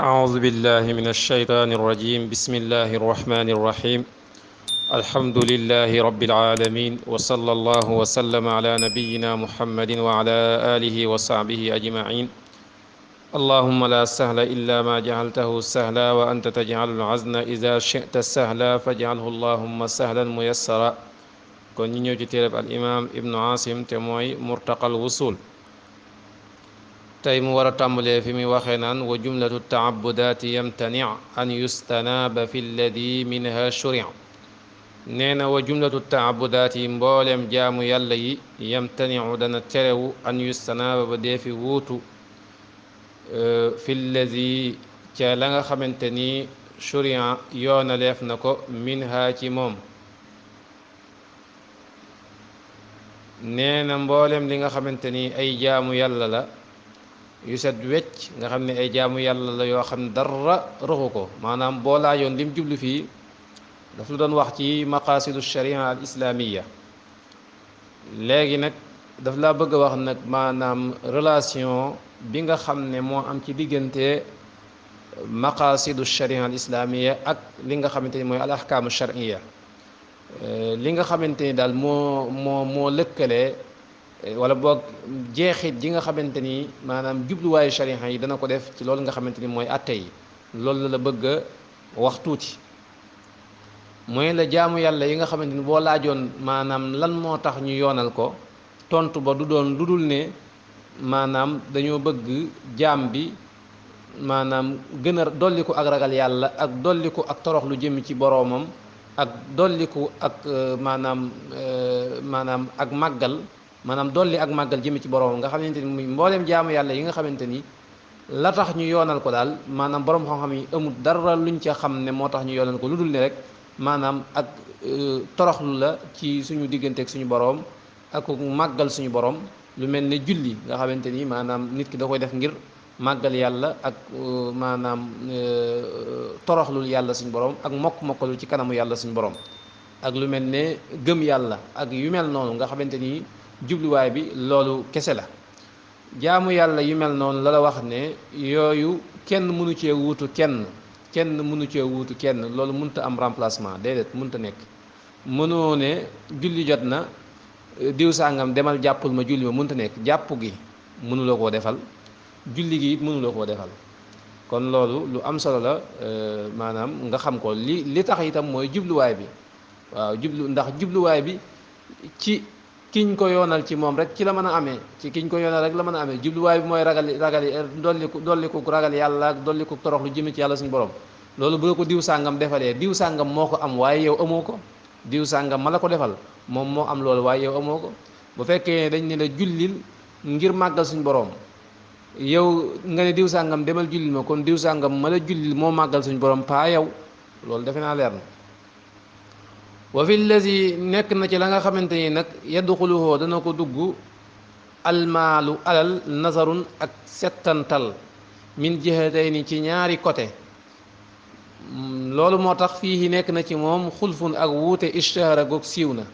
أعوذ بالله من الشيطان الرجيم بسم الله الرحمن الرحيم الحمد لله رب العالمين وصلى الله وسلم على نبينا محمد وعلى آله وصحبه أجمعين اللهم لا سهل إلا ما جعلته سهلا وأنت تجعل العزن إذا شئت سهلا فاجعله اللهم سهلا ميسرا kon ñu ñëw ci téereb al imam ibnu asim te mooy murtaqal wusul tey mu war a tàmbalee fi muy waxee naan wa jumlatu taabudaati yamtani an yustanaaba fi lladi minha shuri nee na wa jumlatu taabudaati mbooleem jaamu yàlla yi yamtaniu dana terewu an yustanaaba ba dee fi wuutu fi lladi ca la nga xamante ni shurian yoonaleef na ko minha ci moom nee na mboolem li nga xamante ni ay jaamu yàlla la yu set wecc nga xam ne ay jaamu yàlla la yoo xam ne dara raxu ko maanaam boo laajoon lim jublu fii daf lu doon wax ci maqaasidu sharia al islamiya léegi nag daf laa bëgg a wax nag maanaam relation bi nga xam ne moo am ci diggante maqaasidu sharia al islamiya ak li nga xamante ni mooy al ahkaamu sharia li nga xamante ni daal moo lëkkale wala boog jeexit ji nga xamante ni maanaam jubluwaayu sharia yi dana ko def ci loolu nga xamante ni mooy atte yi loolu la bëgg a wax tuuti mooy la jaamu yàlla yi nga xamante ni boo laajoon maanaam lan moo tax ñu yoonal ko tontu ba du doon lu dul ne maanaam dañoo bëgg jaam bi maanaam gën a dolliku ak ragal yàlla ak dolliku ak torox lu jëm ci boroomam ak dolliku ak maanaam ak màggal maanaam dolli ak màggal jëme ci boroomam nga xamante ni muy mbooleem jaamu yàlla yi nga xamante ni la tax ñu yoonal ko daal maanaam boroom xam-xam yi amul dara luñ ca xam ne moo tax ñu yoonal ko lu dul ne rek maanaam ak toroxlu la ci suñu diggante ak suñu boroom ak màggal suñu boroom lu mel ne julli nga xamante ni maanaam nit ki da koy def ngir màggal yàlla ak maanaam toroxlul yàlla suñu boroom ak mokkalu ci kanamu yàlla suñu boroom ak lu mel ne gëm yàlla ak yu mel noonu nga xamante ni jubluwaay bi loolu kese la jaamu yàlla yu mel noonu la wax ne yooyu kenn mënu cee wuutu kenn mënu cee wuutu kenn loolu mënta am remplacement déedéet mënta nekk mënoo ne julli jot na diw sàngam demal jàppul ma julli ma mënta nekk jàpp gi mënuloo koo defal julli gi it mënuloo koo defal kon loolu lu am solo la maanaam nga xam ko li tax itam mooy jubluwaay bi waaw ndax jubluwaay bi ci kiñ ko yoonal ci moom rek ci la mën a amee ci kiñ ko yoonal rek la mën a amee jubluwaay bi mooy ragal dolliku ragal yàlla ak dolliku torox lu jëme ci yàlla suñu borom loolu bu la ko diw sàngam defalee diw sàngam moo ko am waaye yow amoo ko diw sàngam ma la ko defal moom moo am loolu waaye yow amoo ko bu fekkee dañ ne la jullil ngir màggal suñu borom yow nga ne diw sàngam demal jullil ma kon diw sàngam ma la jullil moo màggal suñu borom paa yow loolu defe naa leer na wa fi lazi nekk na ci la nga xamante ni nag yadxuluhoo dana ko dugg almaalu alal nazarun ak settantal min jihatayni ci ñaari côté loolu moo tax fii nekk na ci moom xulfun ak wuute ishtihara goog siiw na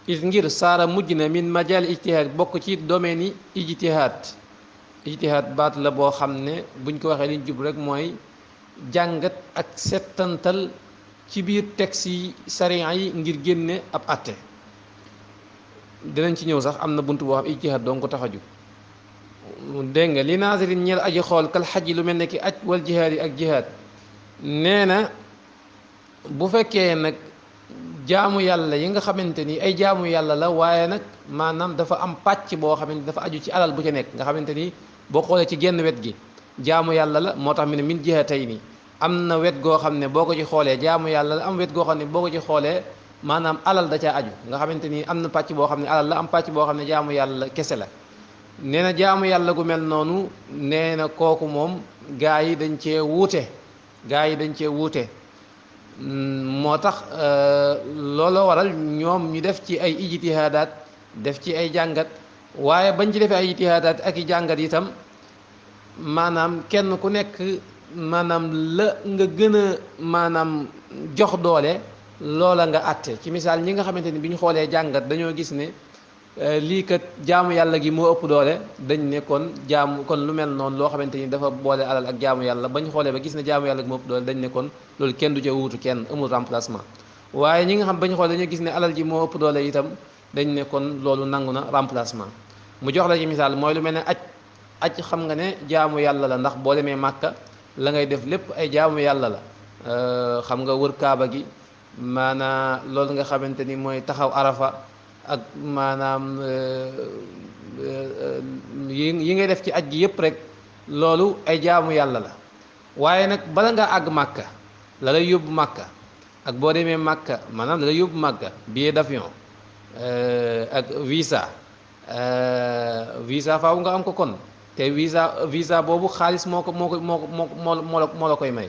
it ngir saara mujj na min majal ijtihaad bokk ci domaine yi ijtihaad baat la boo xam ne buñ ko waxee liñ jub rek mooy jàngat ak settantal ci biir texte yi sariya yi ngir génne ab atte dinañ ci ñëw sax am na bunt boo xam ijtihaad doon ko tax a jug dégg nga li naasirin ñeel aji xool kal xaj lu mel ne ki aj wal jihaad yi ak jihaad nee na bu fekkee nag jaamu yàlla yi nga xamante ni ay jaamu yàlla la waaye nag maanaam dafa am pàcc boo xamante dafa aju ci alal bu ca nekk nga xamante ni boo xoolee ci genn wet gi jaamu yàlla la moo tax mu ne min jihatayni am na wet goo xam ne boo ko ci xoolee jaamu yàlla la am wet goo xam ne boo ko ci xoolee maanaam alal da caa aju nga xamante ni am na pàcc boo xam ne alal la am pàcc boo xam ne jaamu yàlla kese la nee na jaamu yàlla gu mel noonu nee na kooku moom gaa yi dañ cee wuute moo tax looloo waral ñoom ñu def ci ay ijtihaadaat def ci ay jàngat waaye bañ ci defee ay ijtihaadaat ak i jàngat itam maanaam kenn ku nekk maanaam la nga gën a maanaam jox doole loola nga àtte ci misaal ñi nga xamante ni bi ñu xoolee jàngat dañoo gis ne lii kat jaamu yàlla gi moo ëpp doole dañ ne kon jaamu kon lu mel noonu loo xamante ni dafa boole alal ak jaamu yàlla bañ xoolee ba gis ne jaamu yàlla gi moo ëpp doole dañ ne kon loolu kenn du ca wuutu kenn amul remplacement waaye ñi nga xam bañ xoolee dañoo gis ne alal ji moo ëpp doole itam dañ ne kon loolu nangu na remplacement mu jox la ci misaal mooy lu mel ne aj xam nga ne jaamu yàlla la ndax boo demee màkka la ngay def lépp ay jaamu yàlla la xam nga wër kaaba gi maanaam loolu nga xamante ni mooy taxaw arafa ak maanaam yi ngay def ci aj gi yëpp rek loolu ay jaamu yàlla la waaye nag bala ngaa àgg màkka la lay yóbbu màkka ak boo demee màkka maanaam la lay yóbbu màkka billet d'avion ak visa faaw nga am ko kon te visa boobu xaalis moo la koy may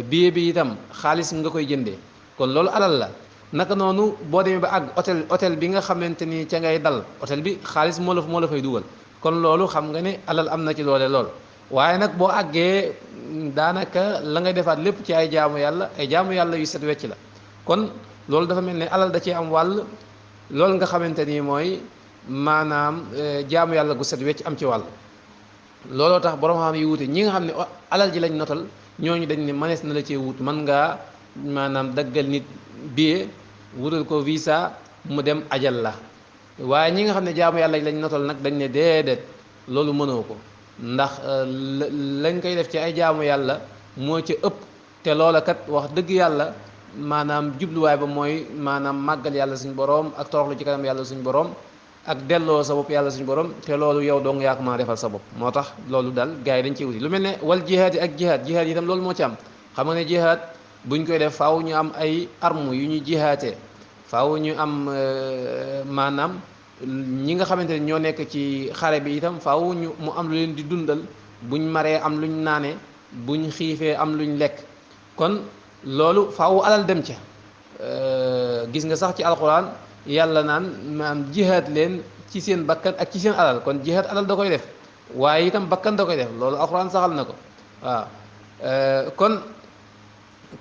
billet bi itam xaalis nga koy jëndee kon loolu alal la naka noonu boo demee ba àgg hôtel bi nga xamante ni ca ngay dal hôtel bi xaalis moo la fay dugal kon loolu xam nga ne alal am na ci doole lool waaye nag boo àggee daanaka la ngay defaat lépp ci ay jaamu yàlla yu set wecc la kon loolu dafa mel ne alal da cee am wàll loolu nga xamante ni mooy maanaam jaamu yàlla gu set wecc am ci wàll looloo tax borom xam yi wuute ñi nga xam ne alal ji lañ notal ñooñu dañ ne mënees na la cee wut mën ngaa maanaam daggal nit billet wutal ko visa mu dem ajal la waaye ñi nga xam ne jaamu yàlla lañ notal nag dañ ne déedéet loolu mënoo ko ndax lañ koy def ci ay jaamu yàlla moo ci ëpp te loola kat wax dëgg yàlla maanaam jubluwaay ba mooy maanaam màggal yàlla suñu borom ak toroxlu ci kanam yàlla suñu borom ak delloo sa bopp yàlla suñu borom te loolu yow dong yaa ko mën a defal sa bopp moo tax loolu daal gars yi dañ ciy wuti lu mel ne wal jihaad yi ak jihaad yi itam loolu moo ci am xam nga ne jihaad buñ koy def faaw ñu am ay armes yu ñuy jihaatee faaw ñu am maanaam ñi nga xamante ne ñoo nekk ci xare bi itam faaw ñu mu am lu leen di dundal buñ maree am luñ naane buñ xiifee am luñ lekk kon loolu faaw alal dem ca gis nga sax ci alxuraan yàlla naan maanaam jihaad leen ci seen bakkan ak ci seen alal kon jihaad alal da koy def waaye itam bakkan da koy def loolu alxuraan saxal na ko waaw kon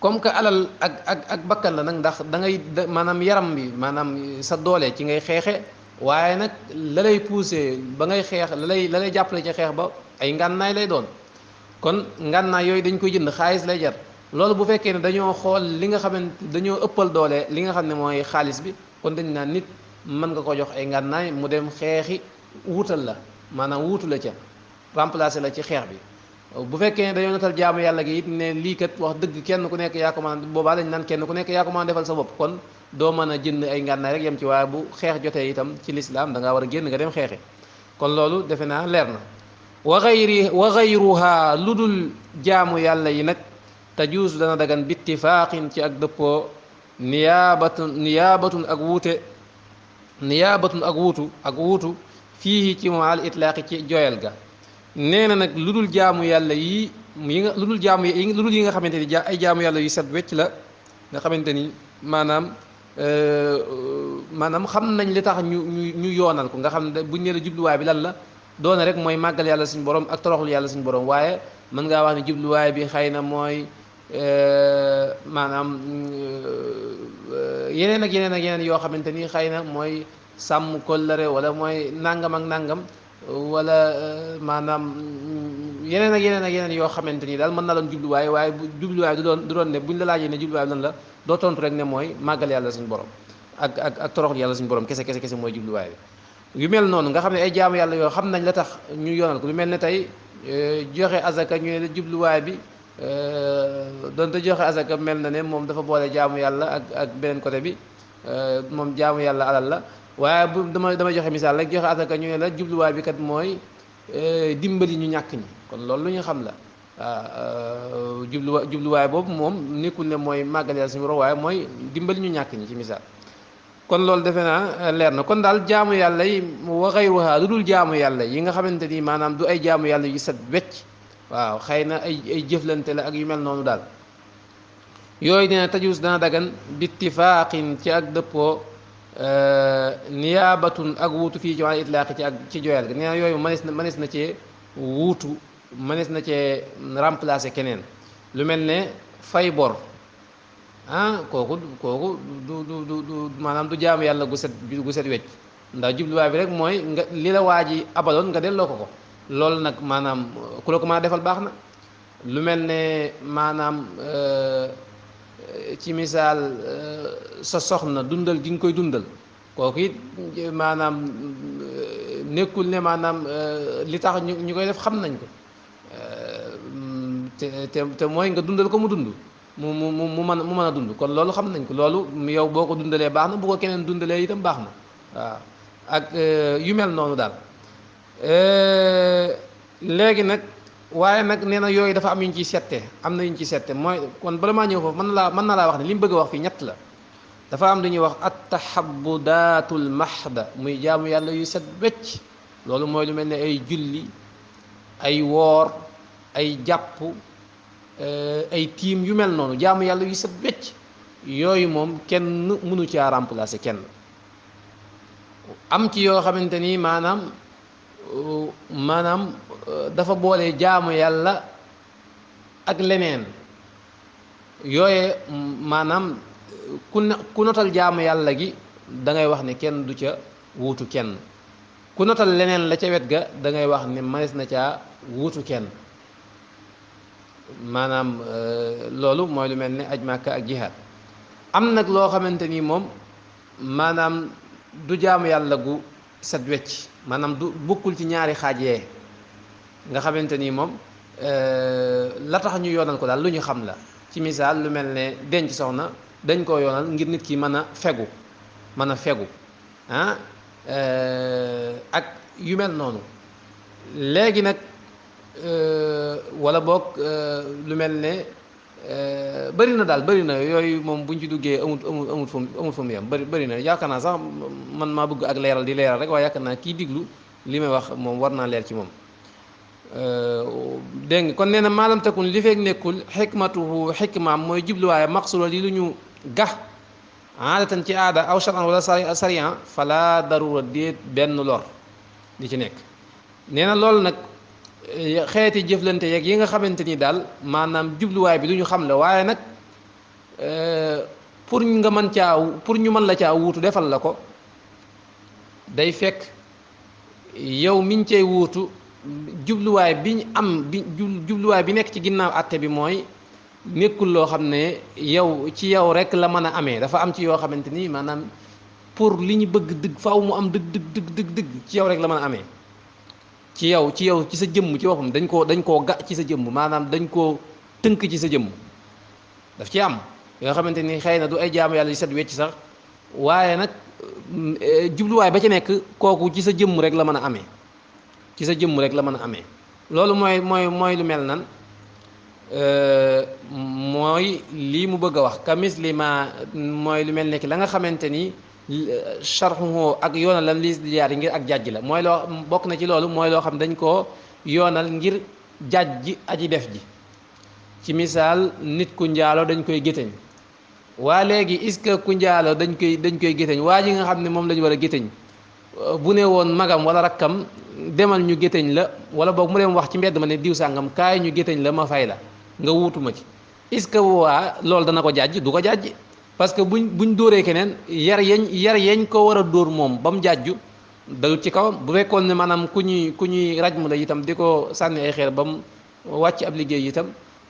comme que alal ak bakkan la nag ndax da ngay maanaam yaram bi maanaam sa doole ci ngay xeexe waaye nag la lay poussé ba ngay xeex la lay jàppale ci xeex ba ay ngànnaay lay doon kon ngànnaay yooyu dañ koy jënd xaalis lay jar loolu bu fekkee ne dañoo xool li nga xamante dañoo ëppal doole li nga xam ne mooy xaalis bi kon dañ naan nit mën nga ko jox ay ngànnaay mu dem xeexi wuutal la maanaam wuutu la ca remplacer la ci xeex bi bu fekkee ne dañoo natal jaamu yàlla gi it ne lii kat wax dëgg kenn ku nekk yaa ko mën a boobaa dañ naan kenn ku nekk yaa ko mën a defal sa bopp kon doo mën a jënd ay ngànnaay rek yem ci waaye bu xeex jotee itam ci lislaam da ngaa war a génn nga dem xeexi kon loolu defe naa leer na wa gayruha lu dul jaamu yàlla yi nag tajuus dana dagan bittifaaqin ci ak dëppoo niyaabatun ak wuutu fii ci moom al itlaaqi ci joyal ga nee na nag lu dul jaamu yàlla yi lu dul yi nga xamante ni ay jaamu yàlla yu set wecc la nga xamante ni maanaam xam nañ li tax ñu yoonal ko nga xam ne buñ nee la jubluwaay bi lan la doona rek mooy màggal yàlla suñu borom ak toroxlu yàlla suñu borom waaye mën ngaa wax ne jubluwaay bi xëy na mooy maanaam yeneen ak yeneen yoo xamante ni xëy na mooy sàmm kóllëre wala mooy nangam ak nangam wala maanaam yeneen ak yeneen yoo xamante ni daal mën na doon jubluwaay waaye jubluwaay du doon ne buñ la laajee ne jubluwaay lan la doo tontu rek ne mooy màggal yàlla suñu borom ak toroxlu yàlla suñu borom kese mooy jubluwaay bi yu mel noonu nga xam ne ay jaamu yàlla yoo xam nañ la tax ñu yoonal ko lu mel ne tey joxe azaka ñu ne jubluwaay bi donte joxe azaka mel na ne moom dafa boole jaamu yàlla ak beneen côté bi moom jaamu yàlla alal la waaye bu dama joxe misaal rek joxe azaka ñu ne la jubluwaay bi kat mooy dimbali ñu ñàkk ñi kon loolu lu ñu xam la waaw jubluwaay boobu moom nekkul ne mooy màggal yàlla suñu borom waaye mooy dimbali ñu ñàkk ñi ci misaal kon loolu defe naa leer na kon daal jaamu yàlla yi wa xayruha lu dul jaamu yàlla yi nga xamante ni maanaam du ay jaamu yàlla yu set wecc waaw xëy na ay jëflante la ak yu mel noonu daal yooyu dina tajus dana dagan bittifaaqin ci ak dëppoo niyaabatun ak wuutu fii ci wàllu itlaaqi ci joyal ga nee na yooyu mënees na cee wuutu mënees na cee remplacer keneen lu mel ne fay bor kooku du maanaam du jaamu yàlla gu set wecc ndax jubluwaay bi rek mooy nga li la waa ji abaloon nga delloo ko ko loolu nag maanaam ku la ko mën a defal baax na lu mel ne maanaam ci misaal sa soxna dundal gi nga koy dundal kooku it maanaam nekkul ne maanaam li tax ñu koy def xam nañ ko te mooy nga dundal ko mu dund mu mën a dund kon loolu xam nañ ko loolu yow boo ko dundalee baax na bu ko keneen dundalee itam baax na waaw ak yu mel noonu daal léegi nag waaye nag nee na yooyu dafa am yu ñu ciy sette am na yu ñu ciy sette mooy kon bala maa ñëw foofu mën na laa wax ne li mu bëgg a wax fii ñett la dafa am lu ñuy wax attahabudaatul mahda muy jaamu yàlla yu set wecc loolu mooy lu mel ne ay julli ay woor ay jàpp ay tiim yu mel noonu jaamu yàlla yu set wecc yooyu moom kenn mënu caa remplacer kenn am ci yoo xamante ni maanaam dafa boole jaamu yàlla ak leneen yooye maanaam ku notal jaamu yàlla gi da ngay wax ne kenn du ca wuutu kenn ku notal leneen la ca wet ga da ngay wax ne manes na caa wuutu kenn maanaam loolu mooy lu mel ne aj Màkka ak jihaad am nag loo xamante ni moom maanaam du jaamu yàlla gu set wecc maanaam du bokkul ci ñaari xaaj yee nga xamante ni moom la tax ñu yoonal ko daal lu ñu xam la ci misaal lu mel ne denc soxna dañ koo yoonal ngir nit ki mën a fegu ak yu mel noonu léegi nag wala boog lu mel ne bëri na daal bëri na yooyu moom buñ ci duggee amut fu mu yem bëri na yaakaar naa sax man maa bëgg ak leeral di leeral rek waaye yaakaar naa kii diglu li may wax moom war naa leer ci moom dégg nga kon nee na maalam takun li feek nekkul xikmatuhu xikmaam mooy jubluwaaye maqsulo li lu ñu gax aadatan ci aada aw charan wala sariyan fala darura déet benn lor di ci nekk nee na loolu nag xeeti jëflante yeeg yi nga xamante ni daal maanaam jubluwaay bi lu ñu xam la waaye nag pour ñu mën la caa wuutu defal la ko day fekk yow miñ cay wuutu jubluwaay jubluwaay bi nekk ci ginnaaw àtte bi mooy nekkul loo xam ne ci yow rek la mën a amee dafa am ci yoo xamante ni maanaam pour li ñu bëgg dëgg faaw mu am dëgg ci yow rek la mën a amee ci yow ci sa jëmm ci boppam dañ koo ga ci sa jëmm maanaam dañ koo tënk ci sa jëmm daf ci am yoo xamante ni xëy na du ay jaamu yàlla yu set wecc sax waaye nag jubluwaay ba ci nekk kooku ci sa jëmm rek la mën a amee ci sa jëmm rek la mën a amee loolu mooy lu mel nan mooy lii mu bëgg a wax kamis li ma mooy lu mel ne ki la nga xamante ni charxuhu ak yoonalam li jaar yi ngir ak jàjj la mooy loo bokk na ci loolu mooy loo xam dañ koo yoonal ngir jàjj aji def ji ci misaal nit ku njaalo dañ koy géttéñ waa léegi est-ce que ku njaalo dañ koy géttéñ waa ji nga xam ne moom lañu war a géttéñ bu ne woon magam wala rakkam demal ñu géttéñ la wala boog mu dem wax ci mbedd ma ne diw sàngam kaay ñu géttéñ la ma fay la nga wuutuma ci est-ce que waa loolu dana ko jàjj du ko jàjj parce que buñ dóoree keneen yar yañ ko war a dóor moom ba mu jàjju dalut ci kawam bu fekkoon ne maanaam ku ñuy raj mu la itam di ko sànni ay xeer ba mu wàcc ab liggéey itam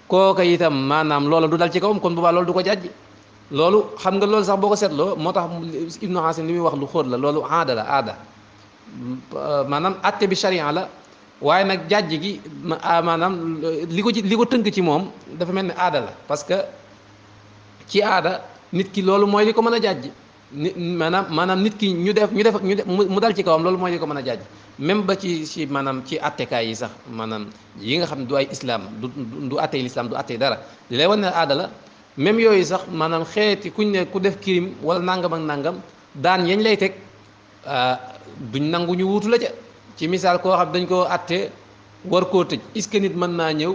kooka itam maanaam loola du dal ci kawam kon boobaa loolu du ko jàjj loolu xam nga loolu sax boo ko seetloo moo tax Ibnu Hasim li muy wax lu xóot la loolu aada maanaam atte bi charia la waaye nag jàjj gi maanaam li ko tënk ci moom dafa mel ni aada la parce que ci aada nit ki loolu mooy li ko mën a jàjj maanaam nit ki ñu def mu dal ci kawam loolu mooy li ko mën a jàjj même ba ci maanaam ci attekaay yi sax maanaam yi nga xam ne du ay islam du attey l'islam du attey dara li lay wan ne aada la même yooyu sax maanaam xeeti kuñ ne ku def crime wala nangam ak nangam daan yañ lay teg duñ nangu ñu wuutu la ca ci misaal koo xam dañ koo atte war koo tëj est-ce que nit mën naa ñëw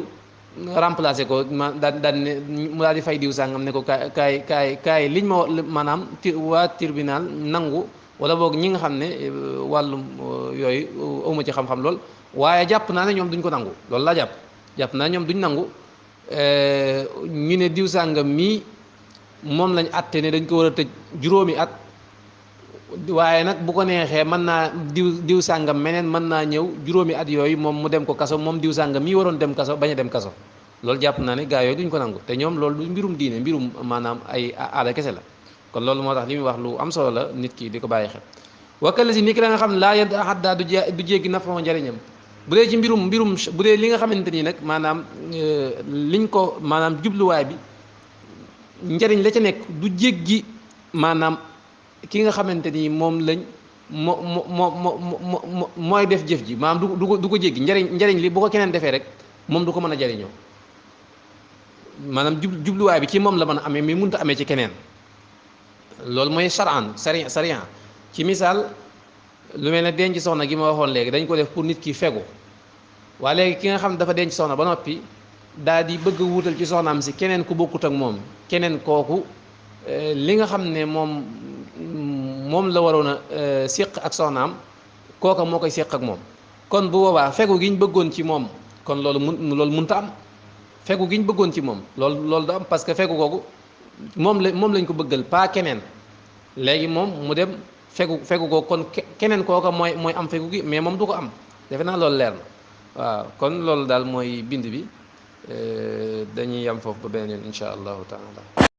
remplacer ko daan ne mu daal di fay diw sàngam ne ko kaay liñ ma maanaam waa tribunal nangu wala boog ñi nga xam ne wàllum yooyu awma ci xam-xam lool waaye jàpp naa ne ñoom duñ ko nangu loolu laa jàpp naa ñoom duñ nangu ñu ne diw sàngam mii moom lañ atte ne dañ ko war a tëj juróomi at waaye nag bu ko neexee mën naa diw sàngam meneen mën naa ñëw juróomi at yooyu moom mu dem ko kaso moom diw sàngam mii waroon dem kaso bañ a dem kaso loolu jàpp naa ne gaa yooyu duñ ko nangu te ñoom loolu du mbirum diine mbirum maanaam ay aada kese la kon loolu moo tax li muy wax lu am solo la nit ki di ko bàyyi xel wakkale si ni ki la nga xam ne laa yent ahadda du jéggi nafa njariñam bu dee ci mbirum bu dee li nga xamante nii nag maanaam liñ ko maanaam jubluwaay bi njariñ la ca nekk du jéggi maanaam ki nga xamante ni moom lañ mooy def jëf ji maanaam du ko jéggi njariñ li bu ko keneen defee rek moom du ko mën a jariñoo maanaam jubluwaay bi ci moom la mën a amee mais mënut a amee ci keneen loolu mooy sariyan ci misaal lu mel ne denc soxna gi ma waxoon léegi dañ ko def pour nit ki fegu waa léegi ki nga xam ne dafa denc soxna ba noppi daal di bëgg a wuutal ci soxnaam si keneen ku bokkut ak moom keneen kooku li nga xam ne moom la waroon a séq ak soxnaam kooka moo koy séq ak moom kon bu boobaa fegu gi ñu bëggoon ci moom kon loolu mënta am fegu gi ñu bëggoon ci moom loolu du am parce que fegu kooku moom lañ ko bëggal pas keneen léegi moom mu dem fegu kooku kon keneen kooka mooy am fegu gi mais moom du ko am defe naa loolu leer na waaw kon loolu daal mooy bind bi dañuy yam foofu ba beneen yoon insha allahu taala